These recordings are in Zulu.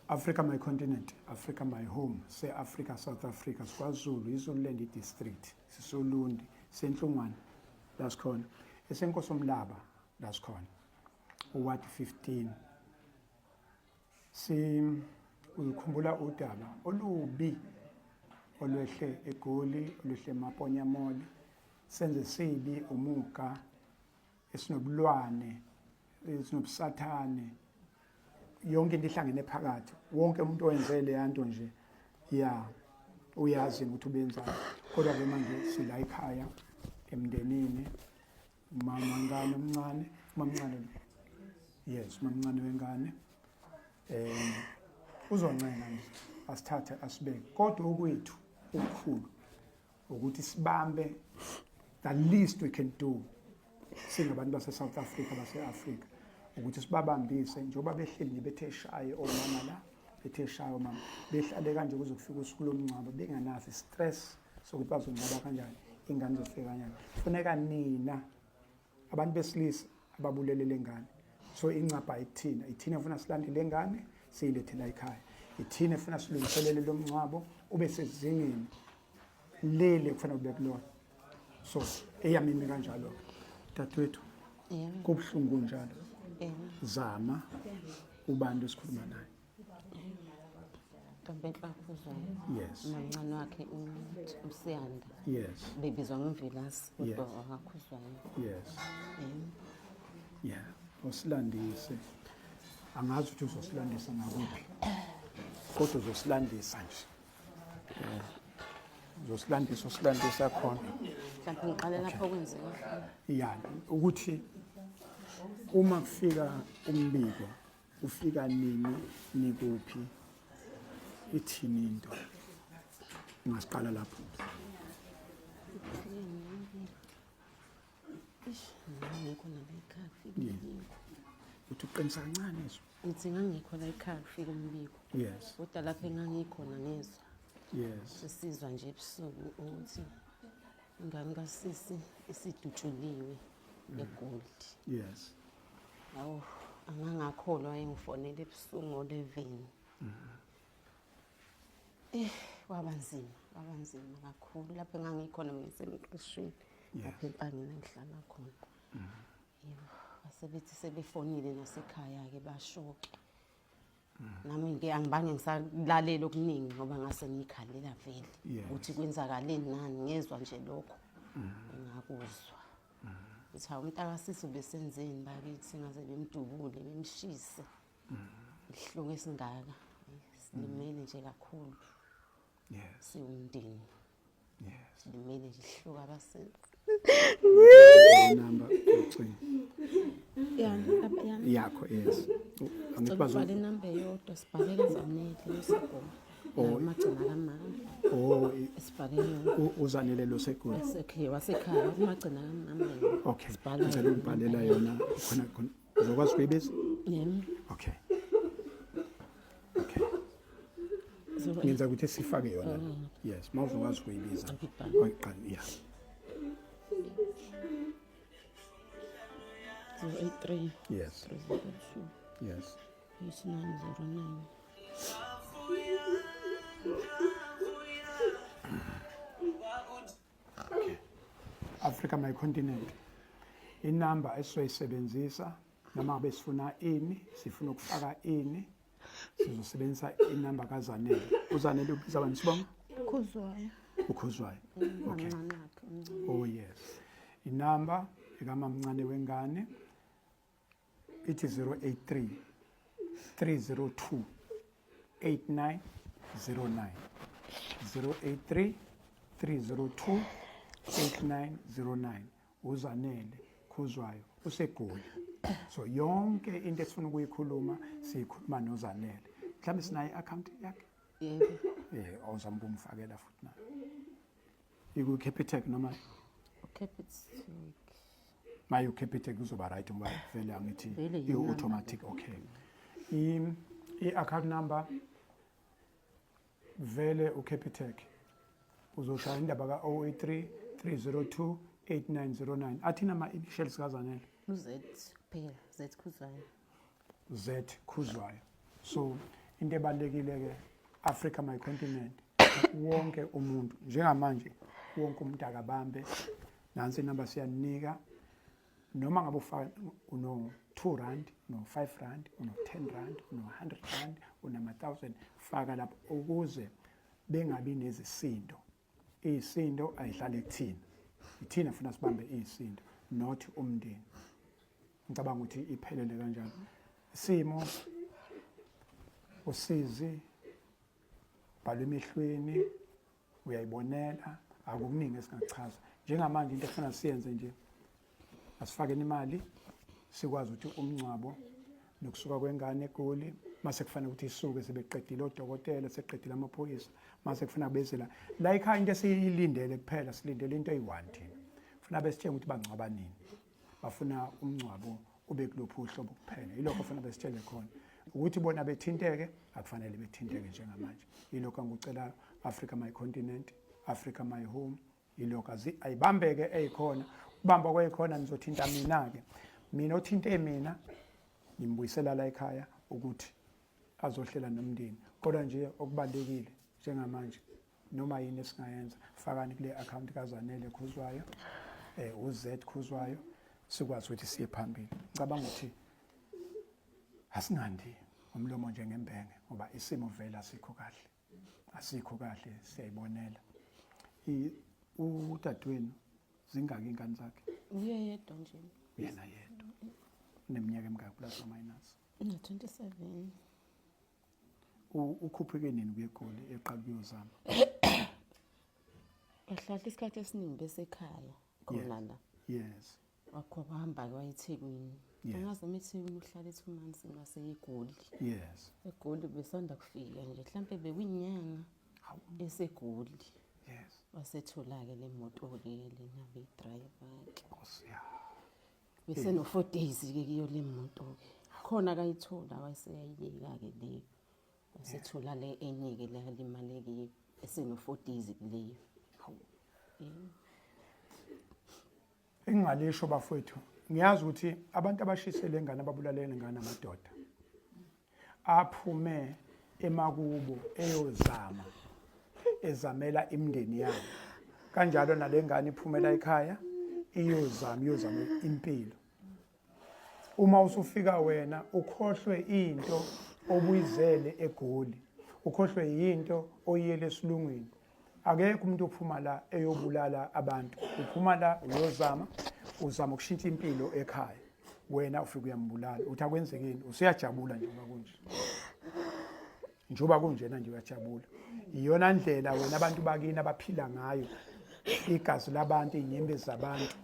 Africa my continent, Africa my home, se-Africa, South Africa, siKwaZulu, iZululand district, sisoLundi, senhlungwane la sikhona, eseNkosomlaba la sikhona, uward 15. Si ukhumbula udaba olubi olwehle eGoli, olwehle eMaponya Mall, senze sibi umuga esinobulwane, esinobusathane, yonke into ihlangene phakathi. Wonke umuntu owenze leya nto nje ya uyazi ukuthi ubenzani. Kodwa-ke manje sila ekhaya emndenini, umama wengane omncane, umamncane, yes, umamncane wengane uzoncenga nje asithathe asibeke. Kodwa okwethu okukhulu ukuthi sibambe the least we can do singabantu base-South Africa, base-Afrika, ukuthi sibabambise njengoba behleli nje bethe shaye omama la, bethe shaye omama, behlale kanje kuze kufike usuku lomngcwabo benganaso i-stress sokuthi bazongcwaba kanjani, ingane izofika kanjani. Funeka nina abantu besilisa ababulele le ngane, so incabha ikuthina, ithina funa silandele le ngane siyilethe la ekhaya, ithina funa silungiselele lo mngcwabo ube sezingeni leli ekufanele ube kulona. So eyami imi kanjalo-ke, dadewethu. Yebo. Kubuhlungu kunjalo. Yebo. Zama ubantu esikhuluma naye. Ntombenhle Khuzwayo. Mamncane wakhe uSiyanda. Bebizwa ngoMvelasi kodwa wakaKhuzwayo. Yebo. Yeah, usilandise. Angazi ukuthi uzosilandisa ngakuphi. Kodwa uzosilandisa nje. Uzosilandisa, usilandisa khona. Mhlawumbe ngiqale lapho kwenzeka. Ya, ukuthi uma kufika umbiko, ufika nini, nikuphi, ithini into? Ungasiqala lapho. Ish, ngangekho nala ekhaya kufika umbiko. Uthi uqinisa kancane izwi. Ngithi ngangekho la ekhaya kufika umbiko. Kodwa lapho engangikhona ngezwa. Sesizwa nje ebusuku ukuthi ingane kasisi isidutshuliwe eGoli. Hawu, angangakholwa engifonela ebusuku ngo-11. Eh, kwaba nzima, kwaba nzima kakhulu lapho engangikhona mina ngisemqeshweni lapho empangeni engihlala khona. Yebo, basebethi sebefonile nasekhaya-ke basho-ke. Nami ke angibange ngisalalela okuningi ngoba ngase ngikhalela vele ukuthi kwenzakaleni nani, ngezwa nje lokho engakuzwa. Ukuthi hawu, umntakasisi ubesenzeni bakithi ngaze bemdubule bemshise. Isihluku esingaka, silimele nje kakhulu. Siwumndeni. Silimele nje isihluku abasenza. Number ucingo. Ya. Yakho, yes. Angithi bazo Sibhale inamba eyodwa, sibhale kaZanele loSegoli. Oh. Umagcina kamama. Oh, Sibhale yona. uZanele loSegoli. Wasekhaya, wasekhaya, umagcina kamama yena. Okay. Sibhala Ngicela yona. ungibhalela yona khona khona. Uzokwazi ukuyibiza? Yebo. Okay. Okay. Ngenza ukuthi sifake yona. Yes, mawuzokwazi ukuyibiza. Ngibhale. Oyiqala, yeah. 083 302 8909. Okay. Africa my continent. Inamba esizoyisebenzisa noma ngabe sifuna ini, sifuna ukufaka ini, sizosebenzisa inamba kaZanele. UZanele ubiza bani sibonga? Khuzwayo. UKhuzwayo. Okay. Mamncane wakhe omncane. Oh yes. Inamba ekamamncane wengane ithi 083 302 8909. 083 302 8909. UZanele Khuzwayo useGoli. So yonke into esifuna ukuyikhuluma siyikhuluma noZanele. Mhlawumbe sinayo i-account yakhe? Yebo. Awuzama ukumfakela futhi nayo. Iku Capitec noma? uCapitec. Maye uCapitec uzoba right ngoba vele angithi Vele yinamba. i-automatic. Okay. I-account number vele uCapitec uzoshaya indaba ka-083 302 8909. Athina ama-initials kaZanele? UZ kuphela, Z Khuzwayo. Z Khuzwayo. So Into ebalulekile ke, Africa my continent, wonke umuntu njengamanje, wonke umuntu akabambe nansi inamba siyanika. Noma ngabe ufaka uno 2 rand, uno 5 rand, uno 10 rand, uno 100 rand, unama 1000, faka lapho ukuze bengabi nezisindo. Isindo ayihlale kuthina, ithina funa sibambe isindo, not umndeni. Ngicabanga ukuthi iphelele kanjalo isimo. Usizi bhalwe emehlweni, uyayibonela, akukuningi esingakuchaza njengamanje. Into efuna siyenze nje, asifakeni imali sikwazi ukuthi umngcwabo nokusuka kwengane eGoli, mase kufanele ukuthi isuke sebeqedile odokotela, seqedile amaphoyisa, mase kufuna beze la la ekhaya. Into esiyilindele kuphela, silindele into eyi-one thina, funa besitshenge ukuthi bangcwaba nini, bafuna umngcwabo ube kuluphi uhlobo kuphela. Yilokho funa besitshele khona. Ukuthi bona bethinteke, akufanele bethinteke njengamanje. Yilokho angikucela, Africa my continent, Africa my home. Yilokho ayibambeke eyikhona. Ukubamba kweyikhona, nizothinta mina-ke. Mina othinte mina ngimbuyisela la ekhaya ukuthi azohlela nomndeni. Kodwa nje okubalulekile njengamanje, noma yini esingayenza, fakani kule account kaZanele Khuzwayo, uZ Khuzwayo, sikwazi ukuthi siye phambili. Ngicabanga ukuthi asingandi umlomo njengembenge, ngoba isimo vele asikho kahle, asikho kahle, siyayibonela. Udadewenu zingaki ingane zakhe? Uye yedwa nje. Yena yedwa. Uneminyaka emingaki, plus or minus? Una-27. Ukhuphuke nini kuye eGoli eqala ukuyozama? Bahlala isikhathi esiningi besekhaya khona la. Wakho wahamba-ke waya eThekwini. Angazi noma eThekwini uhlala 2 months ngaseyiGoli. EGoli besanda kufika nje, mhlampe bekuyinyanga eseGoli. Wasethola-ke le moto-ke lena beyidrayiva-ke. Nkosi yami. Beseno-4 days-ke kuyo le moto-ke. Khona akayithola, wayeseyayiyeka-ke leyo. Wasethola le enye-ke le alimale kuyo eseno-4 days kuleyo. Engingalisho bafowethu, ngiyazi ukuthi abantu abashisele ingane, ababulalele ingane, amadoda aphume emakubo eyozama, ezamela imindeni yabo. Kanjalo nale ngane iphumela ekhaya iyozama, iyozama impilo. Uma usufika wena ukhohlwe into obuyizele eGoli, ukhohlwe yinto oyiyele esilungwini. Akekho umuntu ophuma la eyobulala abantu. Uphuma la uyozama, uzama ukushintsha impilo ekhaya, wena ufike uyambulala. Uthi akwenzekeni? Usuyajabula njengoba kunje, njengoba kunjena nje uyajabula. Iyona ndlela wena abantu bakini abaphila ngayo, igazi labantu, iy'nyembezi zabantu.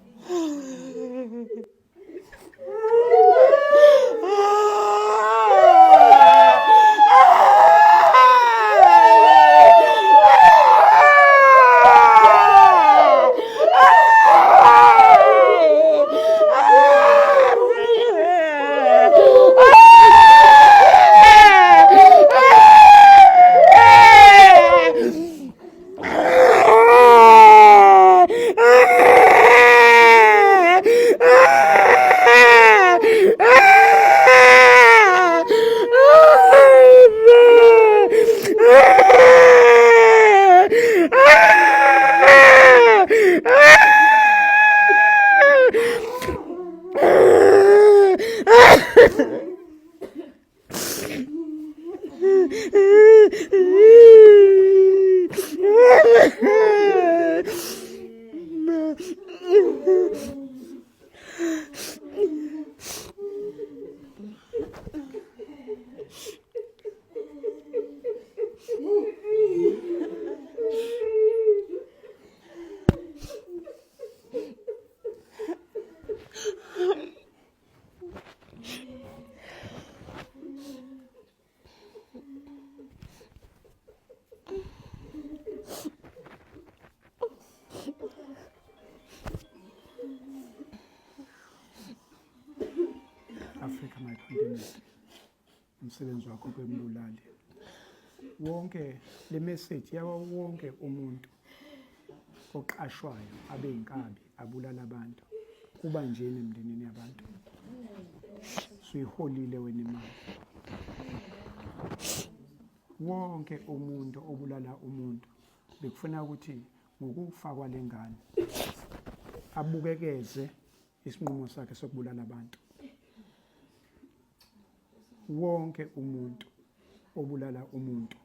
Africa my continent, umsebenzi wakho kwembulali wonke. Le message yawa wonke umuntu oqashwayo abe inkabi abulala abantu. Kuba njena emndenini yabantu, suyiholile wena imali. Wonke umuntu obulala umuntu bekufuna ukuthi ngokufa kwalengane abukekeze isinqumo sakhe sokubulala abantu. Wonke umuntu obulala umuntu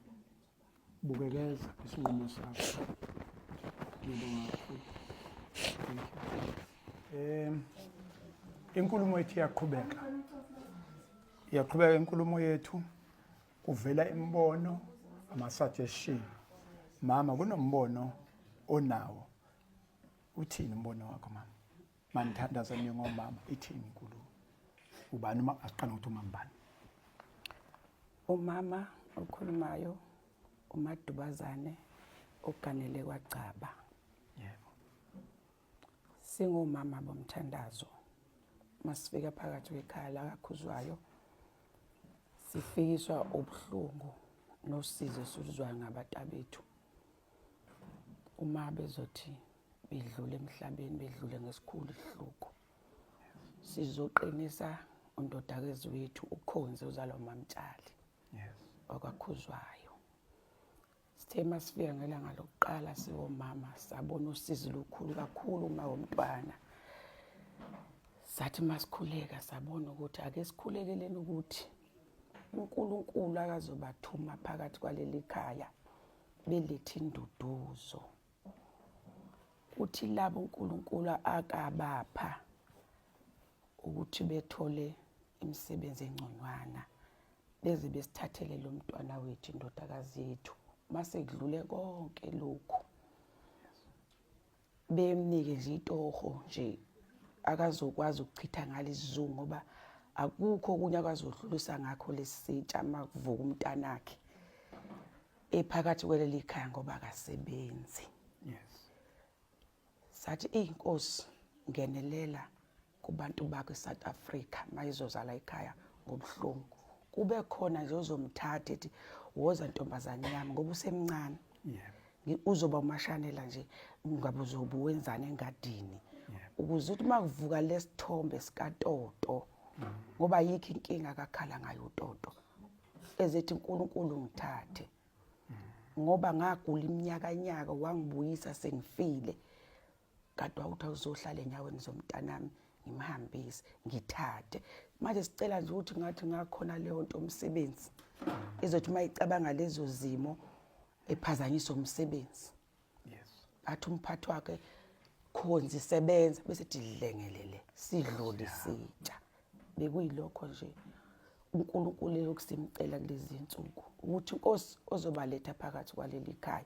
bukekeza isinqumo sakho. Ngiyabonga kakhulu. Thank you. Inkulumo yethu iyaqhubeka. Iyaqhubeka inkulumo yethu kuvela imibono ama-suggestion. Mama kunombono onawo. Uthini umbono wakho mama? Manithandaza ningomama ithini inkulumo? Ubani uma asiqale ukuthi umambani? Umama okhulumayo uMadubazane oganele kwaGcaba. Yebo. Singomama bomthandazo. Masifika phakathi kwekhaya la kaKhuzwayo sifikiswa ubuhlungu nosizo esiluzwayo ngabantabethu. Uma bezothi bedlule emhlabeni bedlule ngesikhulu isihluku. Sizoqinisa undodakazi wethu uKhonzi ozalwa uMamtshali. Yes. Wakwakhuzwayo. Sithe masifika ngelanga lokuqala siwomama sabona usizi lukhulu kakhulu uma womntwana. Sathi masikhuleka sabona ukuthi ake sikhulekeleni ukuthi uNkulunkulu akazobathuma phakathi kwaleli khaya belethe induduzo. Kuthi labo uNkulunkulu akabapha ukuthi bethole imisebenzi engconywana beze besithathele lo mntwana wethu indodakazi yethu mase kudlule konke lokhu bemnike nje itoho nje akazokwazi ukuchitha ngalo isizungu ngoba akukho okunye akazodlulisa ngakho lesitsha makuvuka umntanakhe ephakathi kweleli khaya ngoba akasebenzi. Yes. Sathi inkosi ngenelela kubantu bakho eSouth Africa mayizozala ekhaya ngobuhlungu kube khona nje ozomthatha ethi woza ntombazane yami ngoba usemncane. Yebo. Uzoba umashanela nje ngabe uzobe wenzani engadini ukuze uthi makuvuka lesithombe sikatoto ngoba yikho inkinga akakhala ngayo utoto ezethi uNkulunkulu ngithathe ngoba ngagula iminyakanyaka wangibuyisa sengifile kade wawuthi awuzohlala enyaweni zomntanami ngimhambise ngithathe manje sicela nje ukuthi ngathi ngakhona leyo nto umsebenzi izothi uma icabanga lezo zimo ephazanyiswa umsebenzi. Yes. Athi umphathi wakhe khonzi sebenza bese dlengelele sidlule isitsha. Bekuyilokho nje uNkulunkulu eyokusimcela kulezi insuku ukuthi inkosi ozobaletha phakathi kwaleli khaya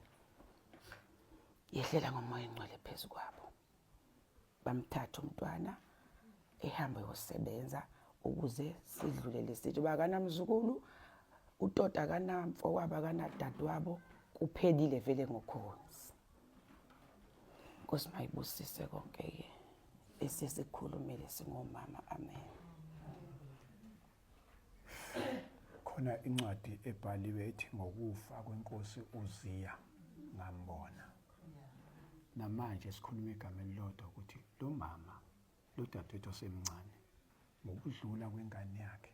yehlela ngomoya engcwele phezu kwabo. Bamthatha umntwana ehambe yosebenza ukuze sidlule lesithi uba akanamzukulu utota akanamfowabo akanadadewabo kuphelile vele ngokhonzi. Nkosi mayibusise konke-ke esesikhulumile singomama. Amen. Khona incwadi ebhaliwe ethi ngokufa kwenkosi uZiya ngambona. Namanje sikhuluma igama elilodwa ukuthi lo mama lo dadewethu osemncane ngokudlula kwengane yakhe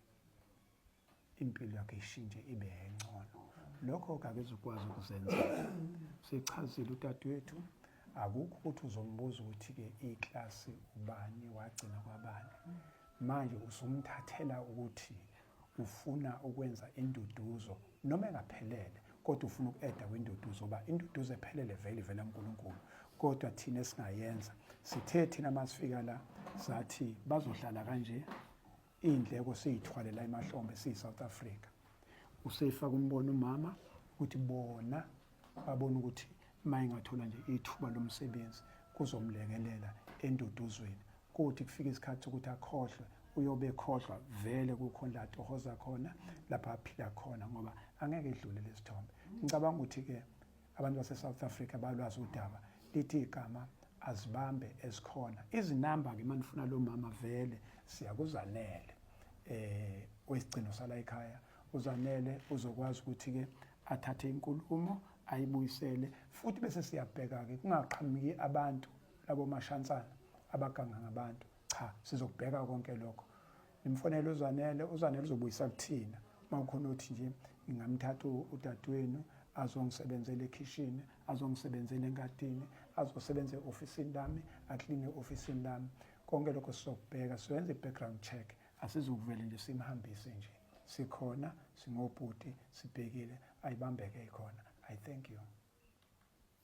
impilo yakhe ishintshe ibe ngcono. Lokho kakezukwazi ukuzenzela. Sichazile udadewethu akukho ukuthi uzombuza ukuthi-ke iklasi ubani wagcina kwabani. Manje usumthathela ukuthi ufuna ukwenza induduzo noma engaphelele kodwa ufuna uku-eda kwinduduzo uba induduzo ephelele vele ivela kuNkulunkulu kodwa thina esingayenza sithe thina masifika la sathi bazohlala kanje iy'ndleko siyithwalela emahlombe siyi-South Africa usefaka umbono umama ukuthi bona babona ukuthi uma engathola nje ithuba lomsebenzi kuzomlekelela enduduzweni kuthi kufika isikhathi sokuthi akhohlwe uyobe ekhohlwa vele kukhona la tohoza khona lapha aphila khona ngoba angeke edlule lesithombe. Ngicabanga ukuthi-ke abantu base-South Africa balwazi udaba lithi igama azibambe ezikhona izinamba-ke uma nifuna lo mama vele siyakuzanele wesigcino sala ekhaya uzanele uzokwazi ukuthi-ke athathe inkulumo ayibuyisele futhi bese siyabheka-ke kungaqhamuki abantu labo mashansana abaganga ngabantu cha sizokubheka konke lokho nimfonele uzanele uzanele uzobuyisa kuthina uma kukhona uthi nje Ngingamthatha udadewenu azongisebenzela ekhishini, azongisebenzela engadini, azosebenza e-ofisini lami, akline e-ofisini lami. Konke lokho sizokubheka, sizoyenza i-background check. Asizukuvele nje simhambise nje. Sikhona, singobhuti, sibhekile, ayibambeke ikhona. I thank you.